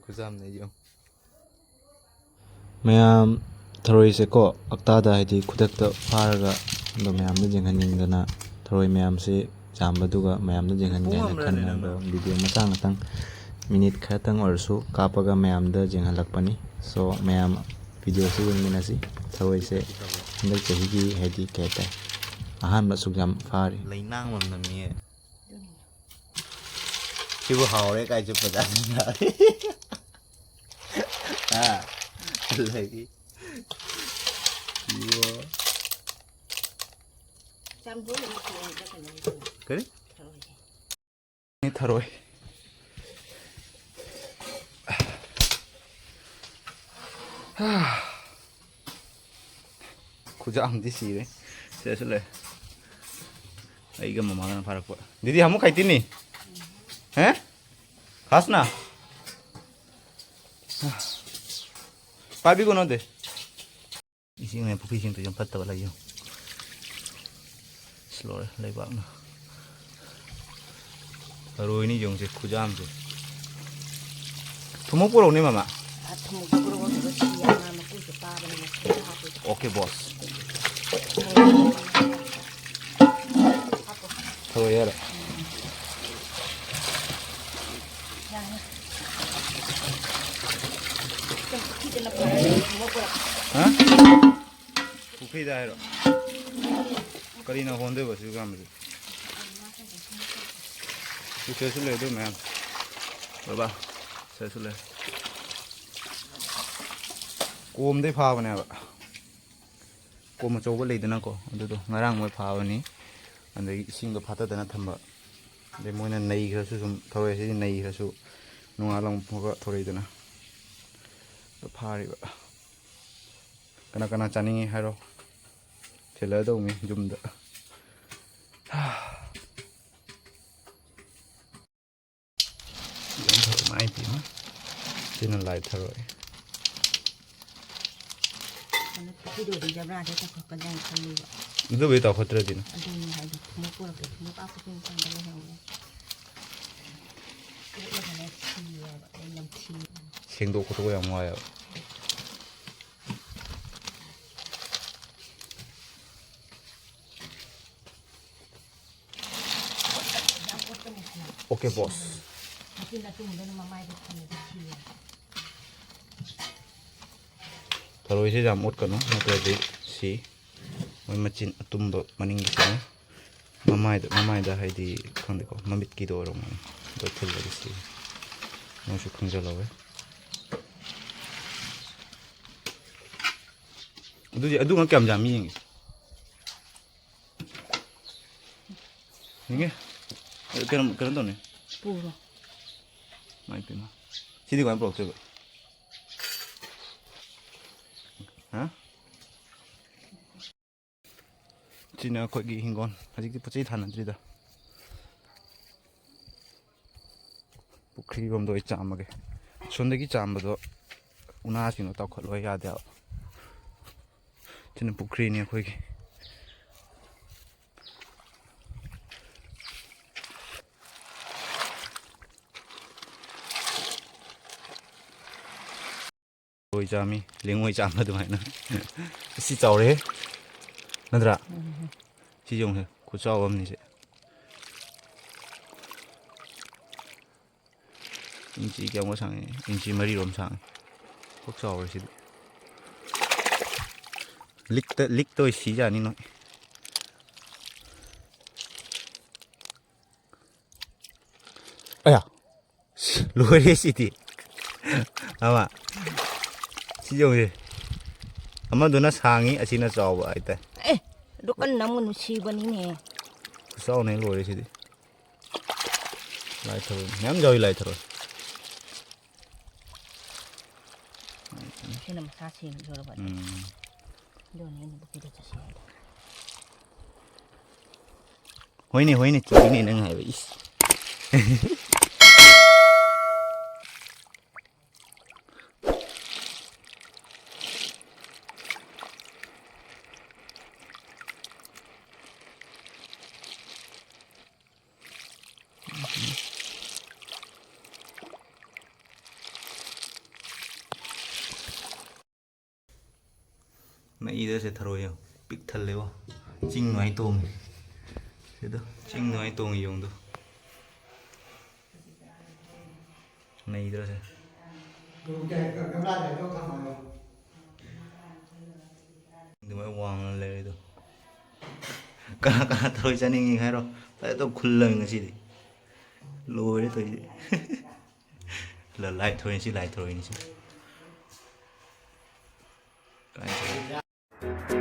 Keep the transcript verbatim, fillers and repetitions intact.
ꯈꯨꯖꯥꯝꯅꯦ ꯌꯦꯡꯉꯨ꯫ ꯃꯌꯥꯝ, ꯊꯔꯣꯏꯁꯦꯀꯣ, ꯍꯞꯇꯥꯗ ꯍꯥꯏꯗꯤ ꯈꯨꯗꯛꯇ ꯐꯥꯔꯒ ꯑꯗꯣ ꯃꯌꯥꯝꯗ ꯌꯦꯡꯍꯟꯅꯤꯡꯗꯅ ꯊꯔꯣꯏ ꯃꯌꯥꯝꯁꯤ ꯆꯥꯝꯕꯗꯨꯒ ꯃꯌꯥꯝꯗ ꯌꯦꯡꯍꯟꯒꯦ ꯍꯥꯏꯅ ꯈꯟꯕ꯫ ꯑꯗꯣ ꯚꯤꯗꯤꯑꯣ ꯃꯆꯥ ꯉꯥꯛꯇꯪ, ꯃꯤꯅꯤꯠ ꯈꯔꯇꯪ ꯑꯣꯏꯔꯁꯨ ꯀꯥꯞꯄꯒ ꯃꯌꯥꯝꯗ ꯌꯦꯡꯍꯜꯂꯛꯄꯅꯤ꯫ ꯁꯣ, ꯃꯌꯥꯝ ꯚꯤꯗꯤꯑꯣꯁꯤ ꯌꯦꯡꯃꯤꯟꯅꯁꯤ꯫ ꯊꯔꯣꯏꯁꯦ ꯍꯟꯗꯛ ꯆꯍꯤꯒꯤ ꯍꯥꯏꯗꯤ ꯀꯩ ꯍꯥꯏꯇꯥꯔꯦ, ꯑꯍꯥꯟꯕ ꯑꯁꯨꯛ ꯌꯥꯝ ꯐꯥꯔꯤ꯫ ꯂꯩꯅꯥꯡ ꯃꯝꯅꯝꯃꯤꯌꯦ꯫ ꯁꯤꯕꯨ ꯍꯥꯎꯔꯦ ꯀꯥꯏꯁꯨ ꯐꯖꯅ꯫ ꯑꯥ, ꯑꯗꯒꯤ ꯏꯕꯣ꯫ ꯆꯥꯝꯊꯣꯛꯑꯒ ꯊꯣꯡꯉꯒ ꯀꯩꯅꯣ ꯇꯧꯔꯦ꯫ ꯀꯔꯤ? ꯊꯔꯣꯏꯁꯦ꯫ ꯊꯔꯣꯏ꯫ ꯈꯨꯖꯥꯝꯗꯤ ꯁꯤꯔꯦ꯫ ꯁꯤꯗꯁꯨ ꯂꯩ꯫ ꯑꯩꯒ ꯃꯃꯥꯒꯅ ꯐꯥꯔꯛꯄ꯫ ꯗꯤꯗꯤ, ꯍꯃꯨ ꯈꯥꯏꯇꯤꯅꯤ꯫ ꯍꯦ? ꯈꯥꯁꯅ? ꯄꯥꯏꯕꯤꯒꯅꯣꯗꯦ꯫ ꯏꯁꯤꯡꯅꯦ, ꯄꯨꯈ꯭ꯔꯤ ꯏꯁꯤꯡꯗꯣ ꯌꯥꯝ ꯐꯠꯇꯕ ꯂꯩꯌꯦ꯫ ꯑꯁ, ꯂꯣꯏꯔꯦ, ꯂꯩꯕꯥꯛꯅ꯫ ꯊꯔꯣꯏꯅꯤ ꯌꯦꯡꯉꯨꯁꯦ, ꯈꯨꯖꯥꯝꯁꯦ꯫ ꯊꯨꯝꯃꯣꯛ ꯄꯨꯔꯛꯎꯅꯦ, ꯃꯃꯥ꯫ ꯑ, ꯊꯨꯝꯃꯣꯛ ꯄꯨꯔꯛꯑꯣ, ꯑꯗꯨꯒ ꯁꯤ ꯌꯥꯝꯅ ꯃꯀꯨꯁꯨ ꯄꯥꯕꯅꯤꯅ ꯊꯨꯝꯃꯣꯛ ꯍꯥꯞꯄꯣꯏ꯫ ꯑꯣꯀꯦ, ꯕꯣꯁ꯫ ꯊꯔꯣꯏ ꯍꯥꯏꯔꯣ? ꯌꯥꯅꯤ꯫ ꯍꯥ? ꯄꯨꯈ꯭ꯔꯤꯗ ꯍꯥꯏꯔꯣ? ꯀꯔꯤꯅ ꯍꯣꯟꯗꯣꯏꯕ ꯁꯤ ꯀꯥꯝꯕꯁꯦ? ꯁꯤ ꯁꯤꯗꯁꯨ ꯂꯩ ꯑꯗꯨ ꯃꯌꯥꯝ꯫ ꯕꯕꯥ, ꯁꯤꯗꯁꯨ ꯂꯩ꯫ ꯀꯣꯝꯗꯩ ꯐꯥꯕꯅꯦꯕ꯫ ꯀꯣꯝ ꯑꯆꯧꯕ ꯂꯩꯗꯅꯀꯣ, ꯑꯗꯨꯗꯣ ꯉꯔꯥꯡ ꯃꯣꯏ ꯐꯥꯕꯅꯤ꯫ ꯑꯗꯒꯤ ꯏꯁꯤꯡꯗꯣ ꯐꯥꯠꯇꯗꯅ ꯊꯝꯕ꯫ ꯑꯗꯩ ꯃꯣꯏꯅ ꯅꯩꯈ꯭ꯔꯁꯨ ꯁꯨꯝ, ꯊꯔꯣꯏ ꯑꯁꯤꯗꯤ ꯅꯩꯈ꯭ꯔꯁꯨ ꯅꯣꯡꯉꯥꯜꯂꯛꯄꯒ ꯊꯣꯔꯛꯏꯗꯅ꯫ ꯑꯗꯣ ꯐꯥꯔꯤꯕ꯫ ꯀꯅꯥ ꯀꯅꯥ ꯆꯥꯅꯤꯡꯉꯤ ꯍꯥꯏꯔꯣ, ꯊꯤꯜꯂꯛꯑꯗꯧꯅꯤ ꯌꯨꯝꯗ꯫ ꯏꯃꯥꯏ ꯄꯦꯝꯃ, ꯁꯤꯅ ꯂꯥꯏ ꯊꯔꯣꯏ꯫ ꯑꯗꯨ ꯄꯨꯈ꯭ꯔꯤꯗꯣ ꯑꯗꯨꯝ ꯖꯕ꯭ꯔꯥꯗ ꯇꯧꯈꯠꯀꯗ꯭ꯔꯥꯅ ꯈꯜꯂꯤꯕ꯫ ꯑꯗꯨꯕꯨꯗꯤ ꯇꯧꯈꯠꯇ꯭ꯔꯗꯤꯅ꯫ ꯑꯗꯨꯅꯤ ꯍꯥꯏꯗꯣ, ꯊꯨꯝꯃꯣꯛ ꯄꯨꯔꯛꯀꯦ, ꯊꯨꯝꯃꯣꯛ ꯀꯥꯞꯄꯁꯦ ꯃꯄꯥꯟꯗ ꯂꯩꯍꯧꯔꯦ꯫ ꯁꯦꯡꯗꯣꯛ ꯈꯣꯠꯇꯣꯛꯄ ꯌꯥꯝ ꯋꯥꯏꯑꯦꯕ꯫ Okay, boss. ꯊꯔꯣꯏꯁꯦ ꯌꯥꯝ ꯑꯣꯠꯀꯅꯨ, ꯅꯠꯇ꯭ꯔꯗꯤ ꯁꯤ ꯃꯣꯏ ꯃꯆꯤꯟ ꯑꯇꯨꯝꯕ ꯃꯅꯤꯡꯒꯤꯁꯤꯅ ꯃꯃꯥꯏꯗ, ꯃꯃꯥꯏꯗ ꯍꯥꯏꯗꯤ ꯈꯪꯗꯦꯀꯣ, ꯃꯃꯤꯠꯀꯤꯗꯣ ꯑꯣꯏꯔꯝꯒꯅꯤ꯫ ꯑꯗꯣ ꯊꯤꯜꯂꯒꯦ ꯁꯤ ꯅꯣꯏꯁꯨ ꯈꯪꯖꯜꯍꯧꯋꯦ꯫ ꯑꯗꯨꯗꯤ ꯑꯗꯨꯃꯛ ꯀꯌꯥꯝ ꯌꯥꯝꯃꯤ ꯌꯦꯡꯒꯦ꯫ ꯌꯦꯡꯒꯦ꯫ ꯀꯩꯅꯣ, ꯀꯩꯅꯣ ꯇꯧꯅꯤ꯫ ꯄꯨꯔꯣ꯫ ꯃꯥꯏ ꯄꯦꯝꯃ꯫ ꯁꯤꯗꯤ ꯀꯃꯥꯏꯅ ꯄꯨꯔꯛꯇꯣꯏꯕ? ꯍꯥ? ꯁꯤꯅ ꯑꯩꯈꯣꯏꯒꯤ ꯍꯤꯡꯒꯣꯜ꯫ ꯍꯧꯖꯤꯛꯇꯤ ꯄꯣꯠ ꯆꯩ ꯊꯥꯅꯗ꯭ꯔꯤꯗ꯫ ꯄꯨꯈ꯭ꯔꯤꯔꯣꯝꯗ ꯑꯣꯏ ꯆꯥꯝꯃꯒꯦ꯫ ꯁꯣꯝꯗꯒꯤ ꯆꯥꯝꯕꯗꯣ ꯎꯅꯥꯁꯤꯡꯗꯣ ꯇꯥꯎꯈꯠꯂꯣ ꯌꯥꯗꯦꯕ꯫ ꯁꯤꯅ ꯄꯨꯈ꯭ꯔꯤꯅꯤ ꯑꯩꯈꯣꯏꯒꯤ꯫ ꯂꯣꯏ ꯆꯥꯝꯃꯤ, ꯂꯦꯡꯉꯣꯏ ꯆꯥꯝꯕ ꯑꯗꯨꯃꯥꯏꯅ꯫ ꯑꯁꯤ ꯆꯥꯎꯔꯦꯍꯦ, ꯅꯠꯇ꯭ꯔꯥ? ꯎꯝ꯫ ꯁꯤ ꯌꯦꯡꯉꯨꯁꯦ, ꯈꯨꯆꯥꯎ ꯑꯃꯅꯤ ꯁꯦ꯫ ꯏꯟꯆꯤ ꯀꯌꯥꯃꯨꯛ ꯁꯥꯡꯉꯤ? ꯏꯟꯆꯤ ꯃꯔꯤꯔꯣꯝ ꯁꯥꯡꯉꯤ꯫ ꯈꯨ ꯆꯥꯎꯔꯦ ꯁꯤꯗꯤ꯫ ꯂꯤꯛꯇ, ꯂꯤꯛꯇ ꯑꯣꯏ ꯁꯤꯖꯥꯅꯤ ꯅꯣꯏ꯫ ꯑꯌꯥ! ꯂꯣꯏꯔꯦ ꯁꯤꯗꯤ꯫ ꯑꯃ꯫ ꯁꯤ ꯌꯦꯡꯉꯨꯁꯦ꯫ ꯑꯃꯗꯨꯅ ꯁꯥꯡꯉꯤ, ꯑꯁꯤꯅ ꯆꯥꯎꯕ ꯍꯥꯏꯇꯥꯔꯦ꯫ ꯑꯦ! ꯑꯗꯨ ꯀꯟꯅ ꯅꯝꯒꯅꯨ, ꯁꯤꯕꯅꯤꯅꯦ꯫ ꯈꯨꯆꯥꯎꯅ ꯍꯦꯛ ꯂꯣꯏꯔꯦ ꯁꯤꯗꯤ꯫ ꯂꯥꯏ ꯊꯔꯣꯏ ꯃꯌꯥꯝ ꯌꯥꯎꯏ, ꯂꯥꯏ ꯊꯔꯣꯏ꯫ ꯁꯤꯅ ꯃꯁꯥ ꯁꯦꯝꯕꯤꯔꯕꯅꯤ꯫ ꯎꯝ꯫ ꯑꯗꯨꯅ ꯑꯩꯅ ꯄꯨꯈ꯭ꯔꯤꯗ ꯆꯠꯁꯤ ꯍꯥꯏꯗꯣ꯫ ꯍꯣꯏꯅꯦ, ꯍꯣꯏꯅꯦ, ꯆꯨꯝꯃꯤꯅꯦ ꯅꯪ ꯍꯥꯏꯕ, ꯏꯁ꯫ ꯅꯩꯗ꯭ꯔꯁꯦ ꯊꯔꯣꯏ ꯌꯦꯡꯉꯣ꯫ ꯄꯤꯛ ꯊꯜꯂꯦꯕꯣ꯫ ꯆꯤꯡ ꯅꯨꯡꯉꯥꯏ ꯇꯣꯡꯉꯤ꯫ ꯁꯤꯗ ꯆꯤꯡ ꯅꯨꯡꯉꯥꯏ ꯇꯣꯡꯉꯤ ꯌꯦꯡꯉꯣ꯫ ꯅꯩꯗ꯭ꯔꯁꯦ꯫ ꯑꯗꯨꯃꯥꯏꯅ ꯋꯥꯡꯅ ꯂꯩꯔꯦ ꯑꯗꯣ꯫ ꯀꯅꯥ ꯀꯅꯥ ꯊꯔꯣꯏ ꯆꯥꯅꯤꯡꯉꯤ ꯍꯥꯏꯔꯣ? ꯐꯖꯅ ꯈꯨꯜꯂꯃꯤ ꯉꯁꯤꯗꯤ꯫ ꯂꯣꯏꯔꯦ ꯇꯧꯔꯤꯁꯦ꯫ ꯂ-, ꯂꯥꯏꯠ ꯊꯣꯔꯛꯏꯁꯤ, ꯂꯥꯏꯠ ꯊꯣꯔꯛꯏꯁꯤ꯫ ꯀꯥꯏ ꯆꯠꯂꯤ?